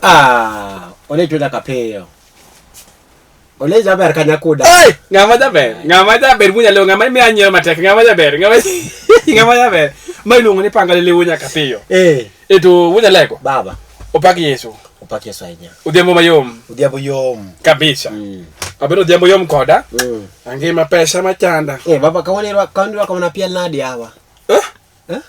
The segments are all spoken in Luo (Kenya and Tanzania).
Ah, ole chuda kapiyo. Ole jaber kanyakuda. Hey, ng'ama jaber, ng'ama jaber munya leo, ng'ama miya nyiero matek, ng'ama jaber, ng'ama ng'ama jaber. Ma iluongo ni panga lele wunya kapiyo. Eh, E to wunya lego. baba, Opak Yesu. opak Yesu ahinya. Odhiambo mayom Odhiambo yom. kabisa. Mm. Abedo odhiambo yom koda. Mm. Angima pesa machanda. Eh, baba kawuono irwako kawuono irwako mana piel nadi yawa. Eh? Eh?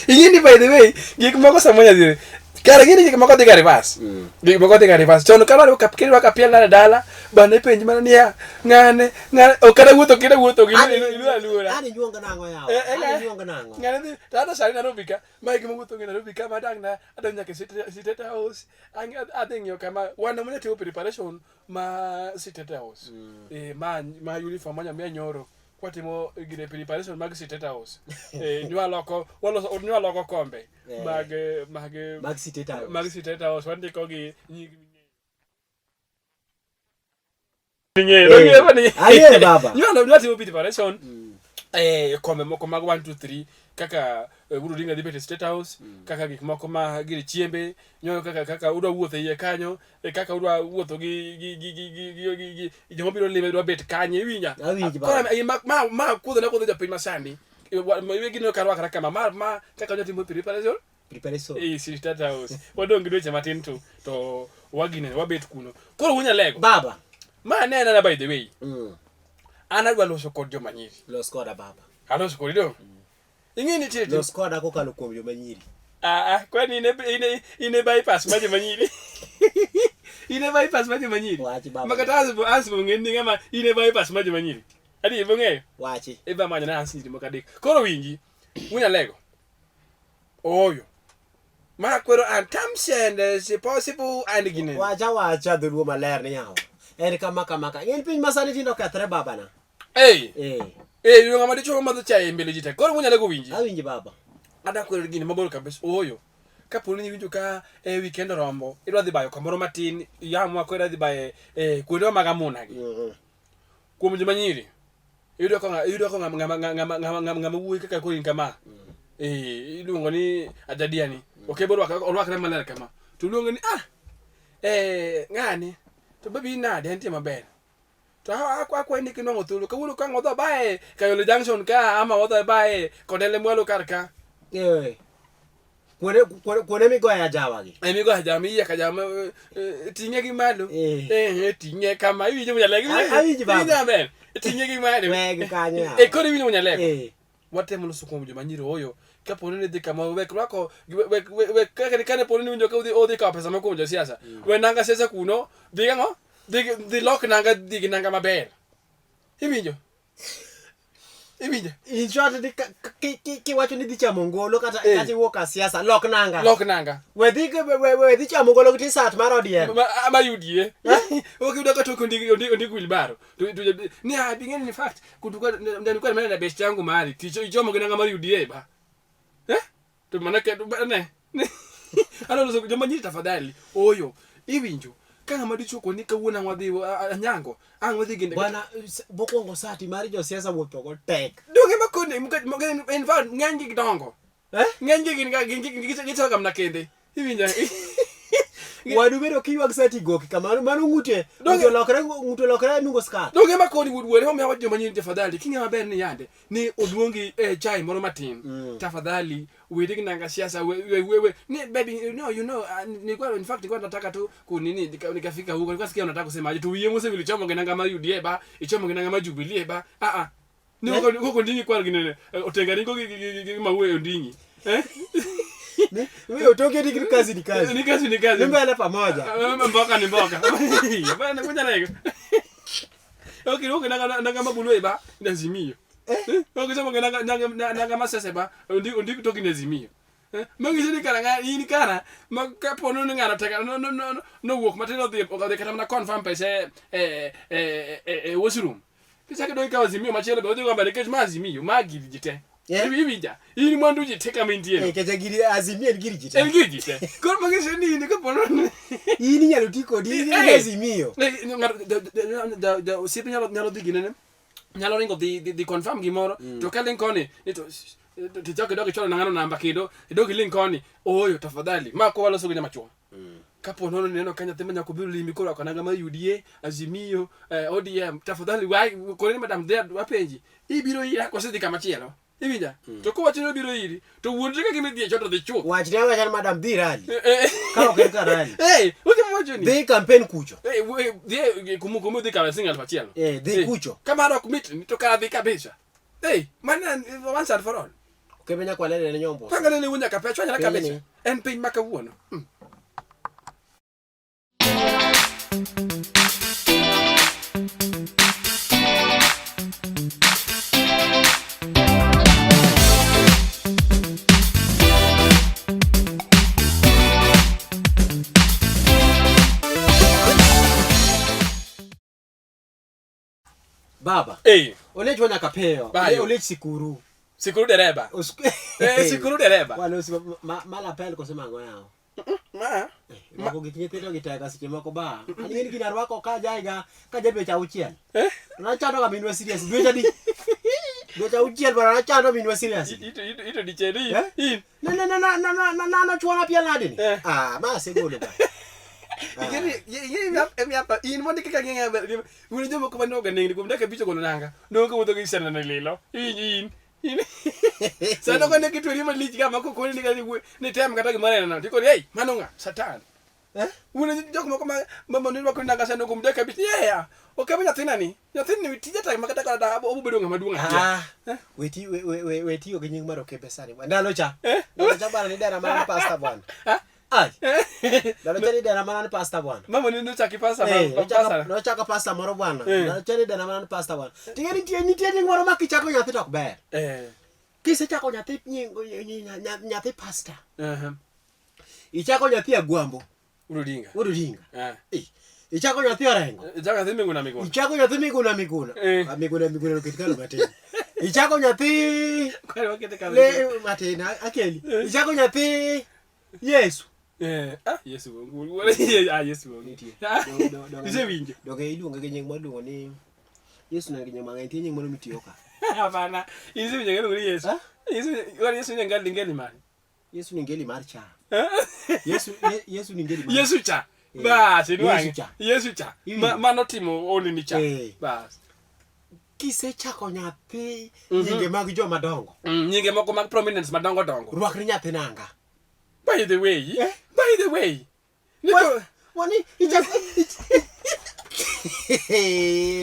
Ing'eni by the way, gik moko samoro nyadhi. Kare ing'eni gik moko dhi ga reverse. Gik moko dhi ga reverse. Chon ka rwako kirwako apiel nade dala, bana ipenji mana niya, ng'ane, ng'ane, ok kata wuotho kata wuotho gi iluoro aluora. Ani nyuongo nang'o yawa? Eh, eh, Ani eh. nyuongo nang'o? Ng'ane dhi, to ata sani Nairobi ka, ma e gima wuotho gi Nairobi ka, madang' na, adonjo nyaka e State House, adhi ng'iyo kama, wan ema timo preparation ma State House. Eh, ma uniform manya miya nyoro. Kwatimo gine preparation mag State House. Eh, nywaloko, waloso, nywaloko kombe Eh. mag, mag, Mag State House. mag State House, wandiko gi nying Ing'eyo, Eh. ing'eyo ni- Ang'eyo, baba. Nywalo, nwatimo preparation. Eh, kombe moko mag 1 2 3 kaka Uhuru Odinga dhi bet e State House, kaka gik moko ma gir chiembe, nyoyo kaka kaka udwa wuotho e iye kanyo, e kaka udwa wuotho gi gi gi gi gi gi gi gi joma biro lime dwa bet kanye iwinja. Awinji, baba. Koro, eh, ma kudho na kudho jopiny masani. Eh, Wegi no karwakra kama ma kaka nyatimo preparation Preparation. e State House. Wadong' gi dweche matin to wagine wabet kuno. Koro unyalego. Baba. Ma ne anena by the way. An adwa loso kod joma nyiri. Los koda baba. Aloso kodi dong. Ing'e ni nitie Los koda kokalo kuom joma nyiri. Ah ah, kwani ine bypass ma joma nyiri. Ine bypass ma joma nyiri. Wachi baba. Makata asbo ng'e ni ng'ama ine bypass ma joma nyiri. Adi ibo ng'eyo. Wachi. Iba manyo na asiri moko adek. Koro winji. Unyalego. Oyo. Ma kwero and terms and is possible and gine. Wacha wacha dholuo maler ni yawa. En kama kama ka. En piny masani tindo kethre baba na. Hey. Eh. Eh, yo ng'ama dichuo madho chai e mbele ji te. Koro unyalego winji. Awinji baba. Ada kwero gini mabor kabisa. Oyo. Kapo ni iwinjo ka e weekend orombo, idwa dhi bayo kamoro matin, yamwa koro idwa dhi bayo e kuondewa mag amuna gi. Kuom joma nyiri, iyudo ka iyudo ka ng'ama ng'ama ng'ama ng'ama ng'ama ng'ama wuoyi kaka koro in kama. Eh, iluongo ni ajadiani. Ok ebo orwakre orwakre maler kama. To iluongo ni ah, eh, ng'ani, to baby in nade, entie maber. To akwayi ni kinwang'o thuolo, kawuono ka ang' wadhi baye Kayole Junction ka ama wadhi baye Kondele mwalo kar ka. Eh. Kuonde kuonde migoye ajawa gi. Eh, migoye ajawa, miyiek ajawa, ting'e gi malo. Eh. Eh, ting'e kama, iwinjo Munyalego? Awinji baba. Iwinjo maber? Ting'e gi malo. Wegi kanyo yawa. Eh, koro iwinjo Munyalego? Eh. Watemo loso kuom joma nyiri ooyo. Kapo ni idhi kama wek rwako, wek, wek, wek, kaka kane poni ni iwinjo ka udhi kawo pesa moko kuom josiasa. We nanga siasa kuno, dhi gang'o? Dhi lok nanga, dhi gi nanga maber. Iwinjo? Iwinjo? In short, ni kiwacho ni dhi chamo ngolo kata Eh. kata iwuok ka siasa, lok nanga. Lok nanga. We dhi we dhi chamo ngolo gi t-shirt mar ODM. Ma yudie. Ok yudo ka tok ondik wheelbarrow. To ni ah, bingeni in fact, kutuka nilikuwa nimeenda na best yangu mahali. Ticho ichomo gi nanga mar UDA ba. Eh? To mana ke ne. Ano loso joma nyiri tafadhali. Oyo, iwinjo. Ka ng'ama dichuo koni kawuono ang' wadhi Anyango, ang' wadhi ginde. Bwana, mokwongo sati mar josiasa wuotho go tek. Donge ma koni, in fact, ng'eny gi dongo. Eh? Ng'eny gi gin ga gin gichalo ga mana kende. Iwinjo? Wadu bedo kiywag sati goki kamano mano ng'ute. Donge- Ng'ute olokre ng'ute olokre nungo skat. Donge ma koni wuod wuore omiyo joma nyiri tafadhali king'e maber ni yande ni oluongi e chai moro matin. Tafadhali weri gi nanga siasa we we we, we. Ni baby no you know nilikuwa in fact nilikuwa nataka tu kunini nikafika huko nilikuwa sikia unataka kusema aje tu wiye mose vilichomo gi nanga mar UDA ba ichomo gi nanga mar Jubilee ba ah ah ni Eh? wako wako ndingi kwa ginene otenga ringo gi mawe ondingi eh Ni wewe utoke ni kazi ni kazi. ni kazi ni kazi Ni mbele pamoja. Mboka ni mboka. Bana kuja na hiyo. Okay, okay nanga nanga mabulu ba ndazimio. Eh? Okay sema nanga nanga nanga masese ba ndi kutoki ndazimio. Eh? Mangi sini kara nga ini kara ma ka pono ni ngara taka no no no no wuok matin odhi odhi kata mana confirm pesa e e e e washroom. Pesa kidogo ikawo azimio machielo be odhi go mbele nikech ma azimio ma giri ji te. Eh? Iwinja? In mwandu ji te kama intie. Eh, kecha giri Azimio en gir ji te. En gir ji te. Koro manyiso ni in kapo ni In inyalo ti kodi in Eh. Azimio. Eh, ng'ato osiep nyalo dhi ginene nyalo ringo dhi confirm gimoro to ka link koni ni to tichako idok ichwalo nang'ano namba kendo idok ilink koni ooyo tafadhali ma ko waloso gi nyama chwo kapo nono nineno ka nyathi ma nyako biro limi koro rwako nanga mar UDA Azimio ODM tafadhali wa kore ni madam dhi wapenji ibiro ira koso idhi kama chielo iwinja to kowacho ni obiro iri to wuondri ka gima idhi e cho to dhi chuth Wachne awacha ni madam dhi rally. Eh, eh. Ka ok en ka rally. Eh, weche mawacho ni Dhi campaign kucho. Eh, dhi kuma udhi kawe siling 1000. Eh, dhi kucho. Kamano ok mit to kara dhi kabisa. Eh, mano en once and for all. Okebe nyaka walene ne nyombo. Panga ne wuon nyaka pech wanyala Piny kabisa. ni. En piny ma kawuono. Baba. Eh, Olech wa nyaka peyo. Bayo. Olech sikuru. sikuru dereba. Eh, sikuru dereba. Wale usi ma lapel kose mang'o yawo. Ma. Rwako gik nyithindo gi teka seche moko ba. An ing'e ni gini arwako ka jaiga ka ja dweche auchiel. Eh? To nachando ga minwa serious. Dweche adi? Dweche auchiel bwana nachando minwa serious. Ito dicheri. Eh? In. Na na na na na na na na nachuona piel nade ni? Eh. Ah, ma asegolo ba. Ingeni emi in mondo kaka ng'e wuon jomoko mane oga nengni kuom dakika abich ogolo nanga. Donge wuotho gi sena ne lilo. In. In. Sano kone kitweri malich kama kokoni ni kani ni tem kata gimoro neno. Tikoni hey, mano ng'a? Satan. Eh? Wuon jok moko ma ma ni rwako nanga sano kuom dakika abich. Yeah. Ok nyathina ni. Nyathini ni tije tek ma kata kata obo bedo ng'ama duong' ahinya. Ah. Weti we we we wetiyo gi nying mar Okebe sani. Ndalo cha. Eh? Ndalo cha bwana ni dera mana pastor bwana. Ah? Ai. Ndalo cha ni dera mana ni pastor bwana. Mama ni nochaki pasa Eh, ma pasa. nochako pasta moro bwana. Eh. Ndalo cha ni dera mana ni pastor bwana. Ting'e nitie nying moro ma kichako nyathi to ok ber. Eh. Kisechako nyathi nying nyathi pastor. Eh. Ichako nyathi Agwambo, Urudinga. wuod Odinga. Eh. Eh, Ichako nyathi Orengo. Chaka nyathi Miguna Miguna. Ichako nyathi Miguna Miguna. Eh. Ah, Miguna Miguna oket kalo matin. Ichako nyathi Kwani wakete kama. le matin akeli. Ichako nyathi Yesu. Eh, ah, Yesu wangu. Ah, Yesu wangu. Nitie. Ah, Do- Isewinjo. Donge iluonge gi nying moro ni Yesu nigi nying mang'eny, nitie nying moro mitiyo ka. Hapana. Isewinjo ng'e ni Yesu. Ah? Yesu, wala Yesu ni ngali ngeli mani. Yesu ni ngeli mar cha. Eh? Yesu Yesu ni ngeli mar Yesu cha. Eh. Bas, inwang'e. Yesu cha. Yesu cha. Iwinjo. Ma notimo oni ni cha. Eh. Bas. Kisechako nyathi nyinge mag joma dongo. Nyinge moko mag prominence madongo dongo. Rwakni nyathi nanga. By the way, Eh? by the way. Niko Wani ichako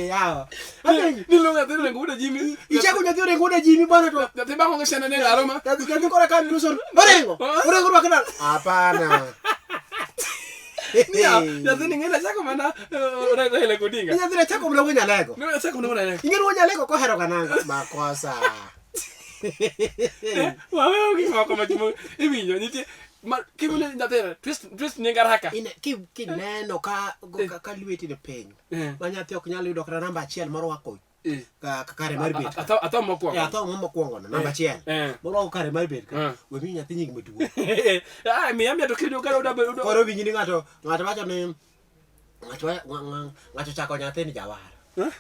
Yawa. Apenji. niluongo nyathi Orengo wuod Jimmy. Ichako nyathi Orengo wuod Jimmy bwana to Nyathi bang' onge sene ne laro ma. nyathi nyathi kora ka nuso Orengo. Orengo rwak nanga. Hapana. Niya, nyathi ni ng'e chako mana Raila Odinga. Nyathi ne chako mna wuon Nyalego. Ne chako mana Raila. Ing'e ni wuon Nyalego kohero ga nanga. Makosa. Waweyo gik moko ma iwinjo nitie ma kiwinjo nyathi twist nying haraka. Ine kineno ka ka lweti ni piny. Eh. Ma nyathi ok nyal yudo kata namba achiel morwako Eh. ka kare mar bet. ka. Atho mokwongo. Eh, atho mokwongo no namba achiel. Eh. Morwako kare mar bet ka. Eh. We mi nyathi nying maduong'. Ah, miya miya to kiyudo ka uda uda. Koro winji ni ng'ato ng'ato wacho ni ng'ato ng'ato chako nyathi ni jawar. Eh?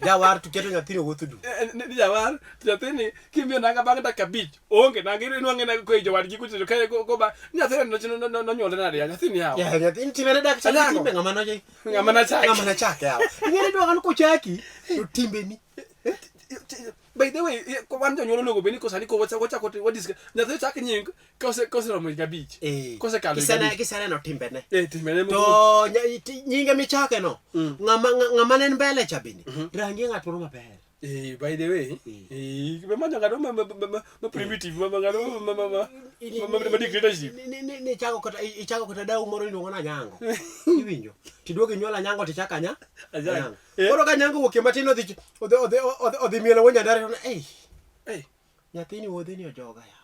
Jawar to keto nyathini owuotho duk. Ni jawar to nyathini kimiyo nanga bang' dakika abich oonge nanga inwang'e nanga koe jowadgi kucho to kae ko ba nyathini nonyuole nade ya nyathini yawa. Ya nyathini timene dak chak Anyango. timbe ng'ama noje. Ng'ama nachaki. Ng'ama nachake yawa. Ing'e ni dwaro ni kochaki to timbeni. By the way, wan jonyuol onego bed ni kosani ko wachako wachako wadis nyathi chak nying koseromo higa abich. Eh. Kosekalo higa Kisene abich. kiseneno timbene. Eh, timbene To moko. nyinge michake no. Ng'ama ng'ama ne en mbele cha bende. Rangie ng'at moro maber. Eh, by the way, eh, be manyo ng'ato ma primitive ma ng'ato ma dictatorship. Ni ichako kata ichako kata dau moro iluongo ni Anyango. Iwinjo. Tiduogo inyuol Anyango tichako Anya. Anyango. Anyango. Eh. Koro ka Anyango owuok e matin odhi odhi odhi odhi mielo wuon Nyandare to ne, "Ei, Eh, nyathini wuodhe ni ojoga yawa."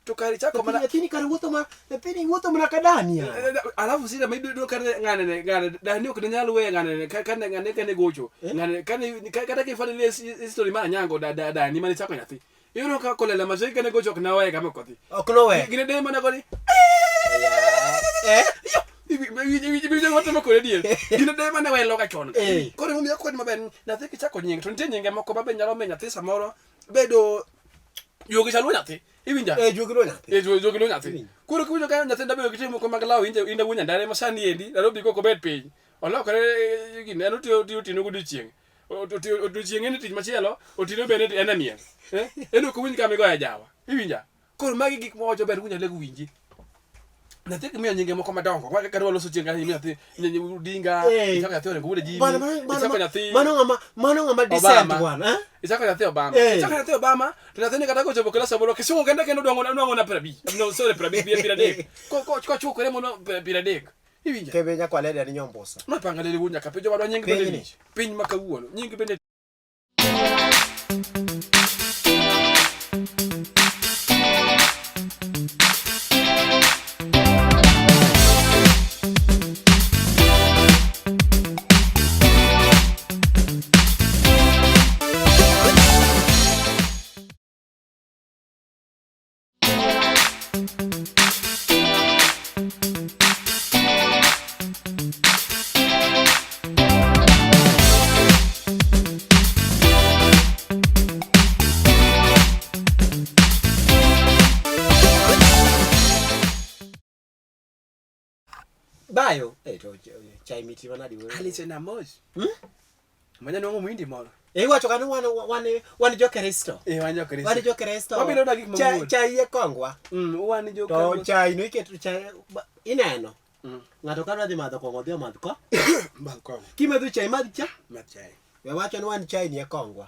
to kare ichako mana Nyathini kare wuotho ma nyathini wuotho mana ka dani yawa. Alafu sida ma idudo kane ng'ane ne ng'ane dani ok ne nyal weyo ng'ane ne kane ng'ane kane gocho ng'ane kane kata kifuatilia history mar Anyango da dani mane chako nyathi. Iyudo ka kolela maseki kane gocho ok nawe kama kodhi. Ok nowe. Gine de mana koni. Eh? Iwinjo watimo kode dier. Gine de mana welo ka chon. Eh. Koro emomiyo akwayi maber ni nyathi kichako nying to nitie nyinge moko ma be nyalo miyo nyathi samoro bedo juogi cha luwo nyathi. Iwinja? Eh, juogi luwo nyathi. Eh, juogi luwo nyathi. Iwinjo. Koro kiwinjo ka nyathi ndabedo gi tim moko mag lawo inje inda wuon nyandare ma sani endi Nairobi kok obet piny. Olokore gine en otiyo otiyo otieno godiochieng'. Odiochieng' en e tich machielo, otieno bende en e miel. Eh? En ok owinj kama igoye jawa. Iwinja? Koro magi gik mawacho ber wunyalo winji. Nyathi kimiyo nyinge moko madongo, kaka kata waloso chieng' kanyo imiyo nyathi Odinga, Eh. ichako nyathi Orengo wuod Jimmy, Bwana, mano- mano- ichako nyathi mano ng'ama mano ng'ama decent Obama. bwana. Eh? Ichako nyathi Obama. Eh. Ichako nyathi Obama, to nyathini kata kochopo klas aboro, kisungu kende kendo dwang'o nwang'o na 50. No, sorry, 50, 30. Ko ko kochukore mono 30. Iwinja? Kebe nyakwalede ni nyombosa. Mapanga lele wuon nyaka penjo wadwa nying bende Pinyni. lich. Piny ma kawuono, nying bende Bayo, eh to chai miti manadi wewe. Alice na mos. Manya nwang'o muhindi moro. Eh iwacho kani wan wan wan jo Kristo. Eh wan jo Kristo. Wan jo Kristo. Wabiro na gik mamuol. Chai e kongwa. Wan jo To chai no iketo chai ineno. Ng'ato ka dwa dhi madho kong'o odhi omadh ko. Madh kong'o. Kimadho chai madh cha. Madh chai. We wacho ni wan chai ni e kongwa.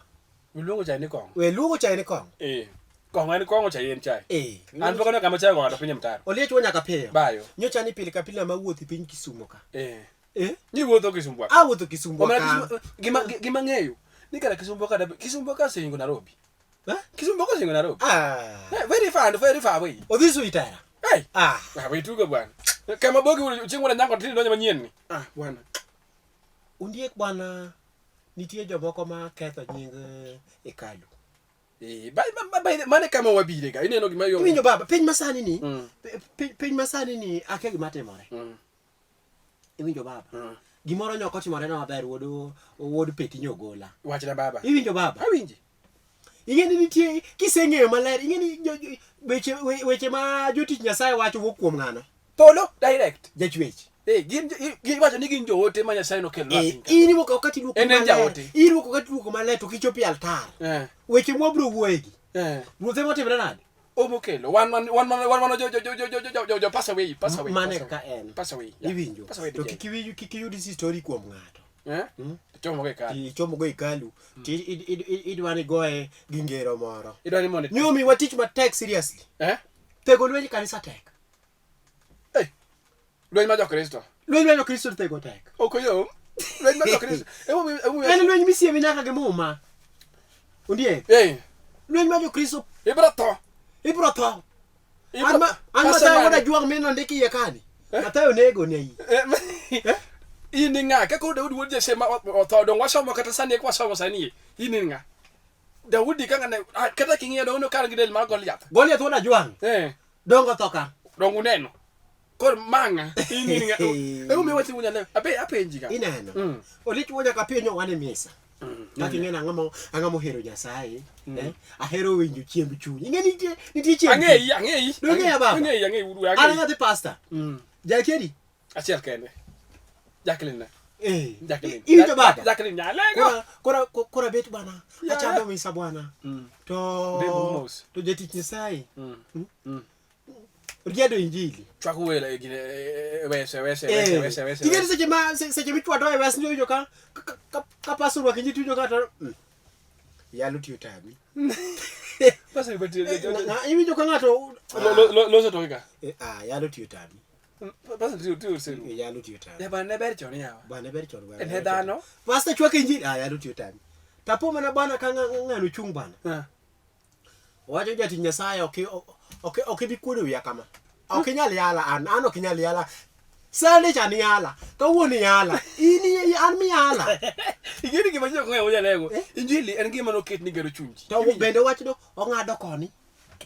Iluongo chai ni kong'o. We luongo chai ni kong'o. Eh. Kong'o en kong'o chai en chai. Eh. An pok aneno kama chai ong'ado piny e mtaro. Oliech wuo nyaka piyo. Bayo. Nyocha ni pile ka pile mawuoth e piny Kisumo ka. Eh. Eh? Niwuotho Kisumu ka. Awuotho Kisumo Omera ka. Kisumu gima gima ng'eyo ni kara Kisumu ka Kisumu ka osehingo Nairobi. Eh? Kisumu ka osehingo Nairobi. Ah. Eh, very far and very far away. Odhi Suitara. Hey. Ah. Ah, we tugo bwana. Kama bogi chieng' moro nyango tini donjo manyien ni. Ah, bwana. Ondiek bwana nitie jomoko ma ketho nying hekalu. Eh, ba mane kama wabire ga. Ineno gima yo. Iwinjo baba, piny masani ni, Mm. piny masani ni akia gima timore. Iwinjo baba. Gimoro nyok otimore na maber wuod wuod peti nyogola. Wachna baba. Iwinjo baba. Awinji. Ing'e ni nitie kiseng'eyo maler, ing'e ni weche weche ma jotich Nyasaye wacho wuok kuom ng'ano? Polo direct. Jachwech. Eh, gin giwacho ni gin joote ma Nyasaye nokelo Eh, piny ka. in iwuok oko kati iluoko En en maler. jaote. Iluoko kati iluoko maler to kichopo e altar. Eh. Weche mwabiro wuoyegi. Eh. Ruoth ema otimre nade? Omokelo. Wan wan wan wan wan jo jo jo jo jo jo jo jo pass away, pass away. Mane pass ka away. en. Pass away. yeah. Iwinjo. Pass away. To DJ. kik iwinj kik iyud story kuom ng'ato. Eh? Chomo ke ka. Ichomo go hekalu ti idwa ni goye gi ngero moro. Idwa ni mondo. Nyomi watich matek seriously. Eh? Thego lweny kanisa tek. Eh. Lweny ma jo-Kristo. Lweny mar jo-Kristo thego tek. Ok oyom. Lweny mar jo-Kristo. Emomiyo emomiyo En lweny misiemi nyaka gi muma. Ondiek. Eh, Lweny mar jo-Kristo ibiro tho. ibiro tho. Ibiro An ma an Pastor Mathayo wuod mane? Ajuang' mi nondiki iye kani. Mathayo nego ne iyi. Eh, In ni ng'a? Ka koro Daudi wuod Jesse ma otho dong wasomo kata sani eka wasomo sani e. In ni ng'a? Daudi ka ng'ane ah, kata king'iyo dong nokal gi del mar Goliath. Goliath wuod Ajuang' Eh, dongo tho ka. dong uneno. Koro mang'a in ni ng'a? Emomiyo wacho wunya leo. Ape apenji ka. Ineno. Mm. Olich wuo nyaka penjo wan e misa. Kaka ing'e ni ang'o ang'o mohero Nyasaye. Eh? Ahero winjo chiemb chuny. Ing'e nitie nitie chiemb chuny. Ang'eyi, ang'eyi. Dong ing'eya baba? Ang'eyi, ang'eyi wudu, An ang'eyi. nyathi pastor. Mm. Jakeri. Achiel kende. Jacqueline. na. Eh. Jacqueline. Iwinjo baba? Jacqueline Nyalego. Kora kora kora bet bwana. Ya. Achamo misa bwana. Mm. To Debo mos. to jatich Nyasaye. Mm. Mm. Riedo injili. Chwako welo e gine e, wese wese wese Eh. wese wese. Ing'e ni seche ma seche michwado e wes niwinjo ka ka- ka ka pastor orwako injili tiwinjo ka to yalo tiyo tami. Pastor ibetie. Iwinjo ka ng'ato Loso to ka. Eh, ah, yalo tiyo tami. Pastor tiyo tiyo seru. Eh, yalo tiyo tami. Ya bana ne ber chon yawa. Bwana ber chon bwana. En he dhano. Pastor chwako injili, ah, yalo tiyo tami. Tapo mana bwana ka ng'ano chung bwana. Ah. Owacho jatich Nyasaye ok ok ok ibi kuodo wiya kama. Ok inyal yala an, an ok inyal yala. Sani cha ni yala, kawuono yala. In an miyala. Ing'eni gima ji ok ong'eyo jalego. Injili en gima noket ni gero chuny ji. To bende wachno ong'ado koni.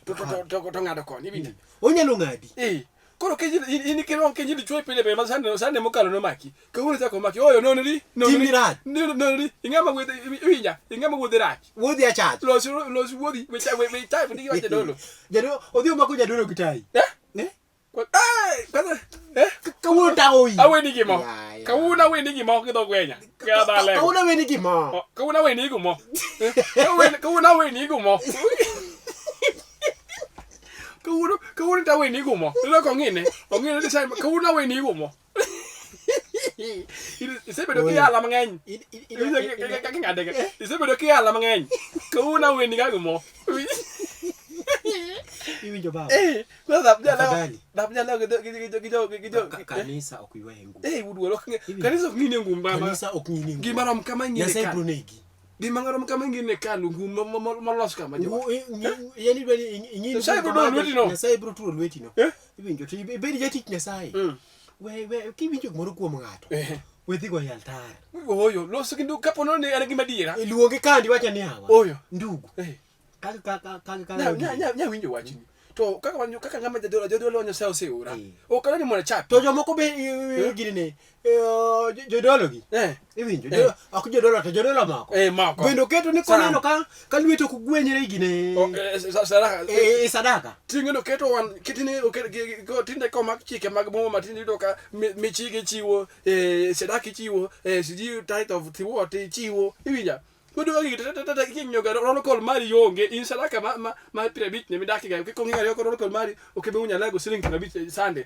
To to to to ng'ado koni iwinjo. Onyalo ng'adi. Eh. Koro ka injili in in ka injili chwoyi pile pile ma sande sande mokalo nomaki. Kawuono chako omaki. Oyo nonri nonri. Timni rach. Nonri. Ing'ama wuodhe iwinja. Ing'ama wuodhe rach. Wuodhi achach. Los los wuodhi we we we type ndiki wach jadolo. Jadolo odhi omako jadolo gi tai. Eh? Eh? Eh, kwanza eh? Kawuono tawo iyi. Aweni gimo. Ya, ya. Kawuono aweni gimo gi dho gwenya. Ka dale. Kawuono aweni gimo. Oh, Kawuono aweni gumo. Eh, Kawuono kawuono aweni gumo. Kawuono kawuono to aweni gumo. Ilo ko ng'ine. Ong'ine ni sai kawuono aweni gumo. Isebedo kiyala mang'eny. Iwinjo kaka ing'ade ga. Isebedo kiyala mang'eny. Kawuono aweni ga gumo. Iwinjo baba. Eh, kwanza dhap jalo. Afadhali. Dhap jalo gi gi gi jo gi jo. Kanisa ok ywaye ngum. Eh, wuod ok ng'e. Kanisa ok ng'ini ngum baba. Kanisa ok ng'ini ngum. Gima rom kama ing'ine Nyasaye ka. biro negi. Gima rom kama ing'ine ka ngum molos kama jo. Yani idwa ni ing'ini. Nyasaye biro turo lweti no. Nyasaye biro turo lweti no. Eh? Iwinjo to ibed jatich Nyasaye. Mm. We we kiwinjo gimoro kuom ng'ato. Eh. We dhigo e altar. Oyo, los gi ndugu kapo ni en gima adiera. Iluonge kandi wacha ni hawa. Oyo. Ndugu. Eh. Kaka kaka kaka Nya nya nya nya winjo wachni. To kaka wanyo kaka ng'ama jadolo jadolo Nyasaye oseora. Eh. Ok adwa ni mondo achap. To jomoko be gini ne jodolo gi. Eh. Iwinjo Eh. ok jodolo to jodolo moko. Eh, moko. Bende oketo ni Sam. koneno ka ka lwete ok ogwenyre gine. O, eh, sa- E sadaka. Ting'e no keto wan kitine oket go tinde komak chike mag boma ma tinde iyudo ka michige chiwo eh sadaka ichiwo eh siji tithe of tiwot ichiwo iwinja Koro ka gigi te te te king'iyo ga roll call mari onge in sadaka ma ma ma 50 ne midaki ga kong'iyo ariyo roll call mari okebe unyalago siling 50 Sunday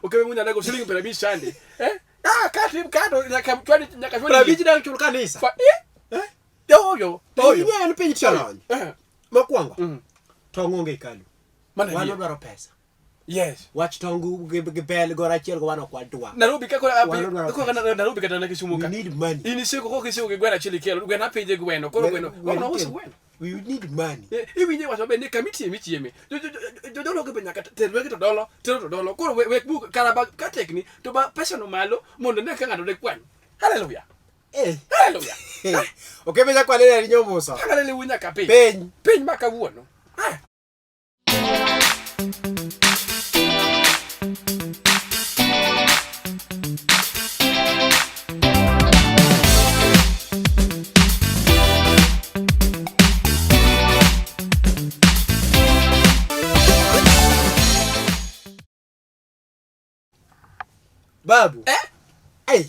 okebe unyalago siling 50 Sunday eh ah kati kato nyaka chwadi nyaka chwadi 50 dang chul kanisa. Fa- eh Eh? yo yo To ing'eyo en piny tolony. eh Mokwongo. mm Tong' onge e hekalu. Mano Wan adier. wadwaro pesa. Yes. Wach tong' gi bel goro achiel go wan ok wadwa. Nairobi ka koro Wan wadwaro koro pesa. Nairobi kata na Kisumu We ka. need money. In isiko kok isiko gi gweno achiel ikelo gweno apije gweno koro gweno We- ok uso gweno. We need money. Eh, Iwinje wacho bende kama ichieme ichieme. Jodolo go be nyaka ter wegi to dolo, tero to dolo. Koro wek buk kara ba ka tekni to ba pesa no malo mondo ne ka ng'ato de kwany. Hallelujah. Eh. Hallelujah. Okebe jakwalele ni nyomuso. Kaka lele wunya ka piny. Piny. Piny ma kawuono. Ah. Babu. Eh? Ei.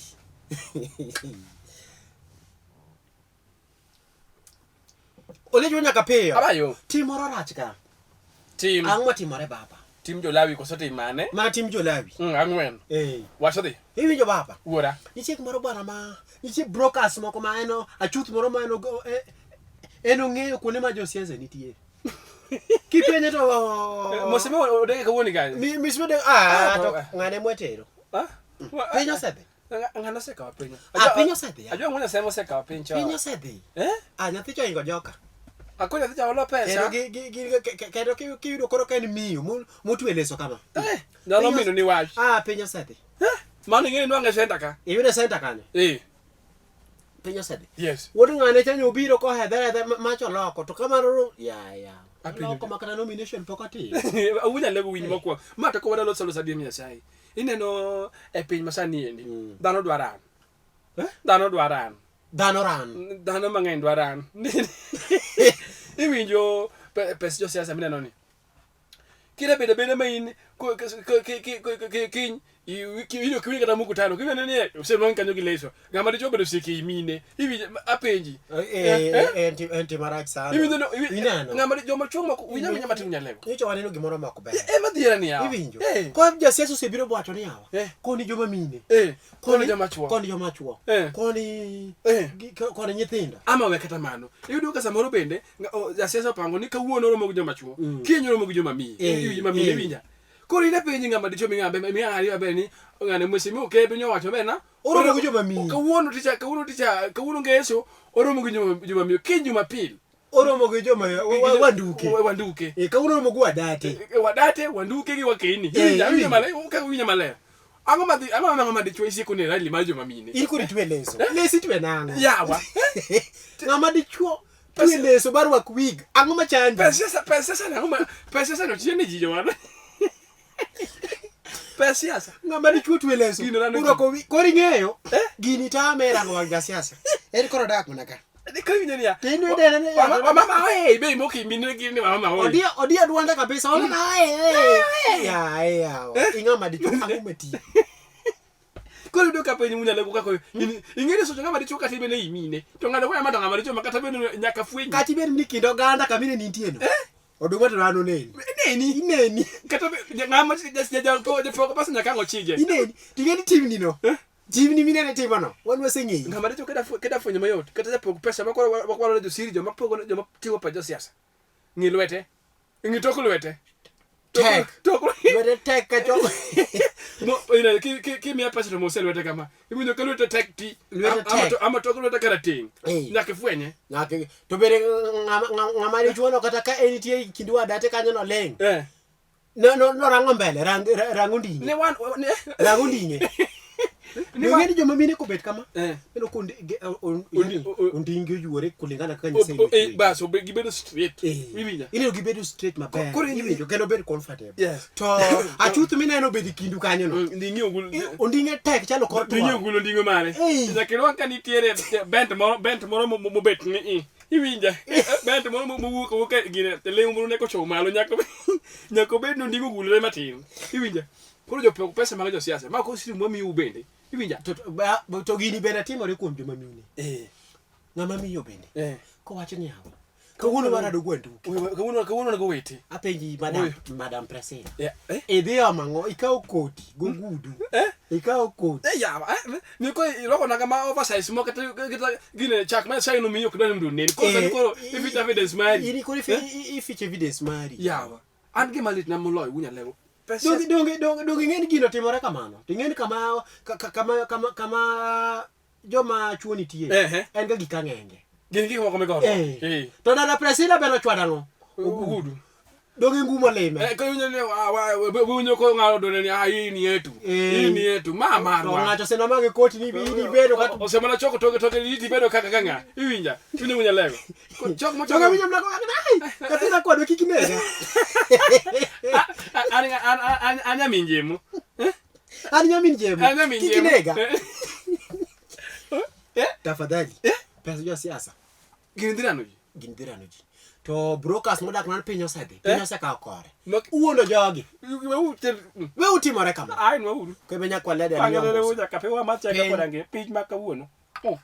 Olejo nyaka piyo. Abayo. Tim moro rach ka. Tim. Ang'o matimore baba? Tim Jolawi koso tim mane? Mana tim Jolawi. Ang'wen. Eh. Wacho dhi. Iwinjo baba? Wuora. Nitie gimoro bwana ma nitie brokers moko ma en achuth moro ma en en ong'eyo kuonde ma josiasa nitie. Kipenje to Moseme odege kawuono kanyo. Mi miswede ah Ah, to to- ng'ane mwetero. Ah? Piny osedhi. Ng'ano osekawo piny. Ah, piny osedhi, ah. Ajua ng'ano osema osekawo piny cho. Piny osedhi. Eh? Ah nyathi cha oingo joka. Ako nyathi cha olo Kendo pesa. gi gi gi kendo kiyudo koro ka en miyo motwe leso kama. Eh, nyalo Piny mino ni wach. Ah piny osedhi. Eh, mano ing'e ni nwang'e senta ka. Iyude senta kanyo. Eh, Piny osedhi. yes. Wuod ng'ane cha nyobiro kohedhere hedhere macho oloko to kamano ya ya. Apenjo Oloko makata nomination pok otimo. Awinjo alego winj mokwongo. Ma to kowada loso loso adier Nyasaye. Ineno e piny masani endi, Mm. dhano dwa ran. Eh? Dhano dwa ran. Dhano ran. Dhano mang'eny dwa ran. Iwinjo pes josiasa mineno ni. Kira bedo abeda ma in kiny iwinjo kiwinjo kata mkutano kiwinjo ni osenwang' kanyo gi leso. Ng'ama dichuo obedo osike i mine. Iwinjo apenji. Eh, eh, en tim marach sana. Iwinjo no Ineno. ng'ama joma chuo moko winjo awinja matin nyalego. Nyocha waneno gimoro ma ok ber. Ema dhiera ni yawa. Iwinjo. Eh. Kwa jasiasa osebiro bowacho ni yawa. Eh. Koni joma mine. Eh. Koni joma chuo. Koni joma chuo. Eh. Koni Eh. koni nyithindo. Ama we kata mano. Iyudo ka samoro bende jasiasa opango ni kawuono oromo gi joma chuo. Kiny oromo gi joma miyo. Eh. Iwinjo ma mine Eh. winja. Koro in apenji ng'ama dichuo ming'ambe ming'ari maber ni ng'ane mwesimi okebe nyowacho maber na Oromo gi joma miyo. Kawuono ticha kawuono ticha kawuono ngeso oromo gi joma miyo. Kiny Jumapil. Oromo gi joma wanduke. Wanduke. Eh, kawuono oromo gi wadate. Wadate wanduke gi wakeni. Eh, Iwinja iwinjo. maler ka iwinja maler. Ang'o madhi ang'o ma ng'ama dichuo isieko ne rally mar joma mine? In koro itwe leso. Leso itwe nang'o? Yawa. Ng'ama dichuo twe leso barwak wig. Ang'o machandi? Pesa pesa sana ang'o ma pesa sana otiyo ne ji jowana. Pesa siasa. Ng'ama dichuo twe leso. Gino rano ji. Urwako wig. Koro ing'eyo. Gini tame rango wang' jasiasa. En koro dak mana ka. Koro iwinjo niya. To in idene ni- Wamama oe be imoko mine gini wamama oe. Odia odia dwonde kabisa. Ona eh. Ya ya. Ing'ama dichuo ang'o mati. Koro iyudo ka penj munyalo go kaka ing'e ni socho ng'ama dichuo kata ibende imine. To ng'ado koya ma to ng'ama dichuo ma kata bende nyaka fweny. Kata ibed ni kind oganda kamine nitie no. Oduma to dhano neni. Neni. Ineni. Kata ng'ama japok pesa nyaka ang' ochije. Ineni. Ting'e ni timni no. Timni minene timono. Wan waseng'eyi. Ng'ama dichuo keda fwenyo mayot kata japog pesa ma koro wakwalo ne josiri joma pogo joma ting'o pach josiasa. Ng'i lwete. Ng'i tok lwete. Tek. Tok Lwete tek ka chok. Mo ina ki ki ki miya pesa to mose lwete kama. Iwinjo ka lwete tek ti. Lwete Ama tek. Ama tok lwete karateng'. Eh. Nyaka ifwenye. Nyaka to bende ng'ama dichuo no kata ka en nitie e kind wadate kanyo no ling'. Eh. No no no rango mbele rang rang onding'e. Ne wan ne Rang onding'e. Ne wan Ng'eni joma mine kobet kama. Eh. Ineno ka Ondi- o- o- onding'e oyuore kulingana kaka Nyasaye O- o- eh, nochweyo. bas obe gibedo straight. Eh. Iwinja. Ineno gibedo straight maber. Koro in- Iwinjo kendo obed comfortable. Yes. To achuth mineno obed e kindu kanyo no. Nding'i ogul. Onding'e tek chalo kor Nding'i twak. ogul onding'o mare. Eh. Nyaka irwak ka nitiere bent moro bent moro mobet ni i. Iwinja. Bent moro mowuok owuok e gine lewni moro ne kochomo malo nyaka nyaka obed ni onding'o ogulore matin. Iwinja. Koro jopok pesa mag josiasa. Ma koro siling mwamiu bende. Iwinja. To gini bende timore kuom joma mine. Eh. Ng'ama miyo bende. Eh. Kowacho ni yawa. Kawuono warado gwanduki. Kawuono kawuono wan gowete. Apenji madam, madam Priscilla. Yeah. Eh? Idhi omo ang'o? Ikawo koti gogudu. Eh? Ikawo koti. Eh, yawa. Eh, ni ko irwako nanga ma oversize mo kata kata gine chak ma Nyasaye nomiyi ok dwar ni mondo onen. Koro sani Eh, koro ifich evidence mari. In koro ificho evidence mari. Yawa. An gima litna moloyo wunya lego. Pesa Donge donge donge donge ing'e ni gino timore kamano. To ing'e ni kama kama kama kama joma chuo nitie. Ehe. En ga gik ang'enge. Gin gik moko migoro. Eh. Eh. To dada Priscilla bende ochwado ang'o? Ogudu. Donge ngumo lime. Eh, ko winjo ni winjo ko ng'ado done ni ah hii ni yetu. Eh. Hii ni yetu. Ma To marwa. ng'ato osenoma gi koti ni ni bedo kata Osemana choko toke toke ni bedo kaka kanga. Iwinja. Iwinjo wunya lego. Chok mo Donge choko. winjo mna ko ai nyathina kwadwa kik inega. An an an an nyamin jemo. An nyamin jemo. An nyamin Kik jemo. inega. Eh? Tafadhali. Pesa jo siasa Gini dhi nano ji. gin dhi rano ji. To brokers modak man piny osedhi. Piny Eh? osekawo kore. Nok- Uondo jogi. Weuru ter. We utimore kama. Ai nwauru. Kebe nyakwa lede ni Pangere ombuso. nyaka pe wa machaka Piny. kodange piny ma kawuono. Oh.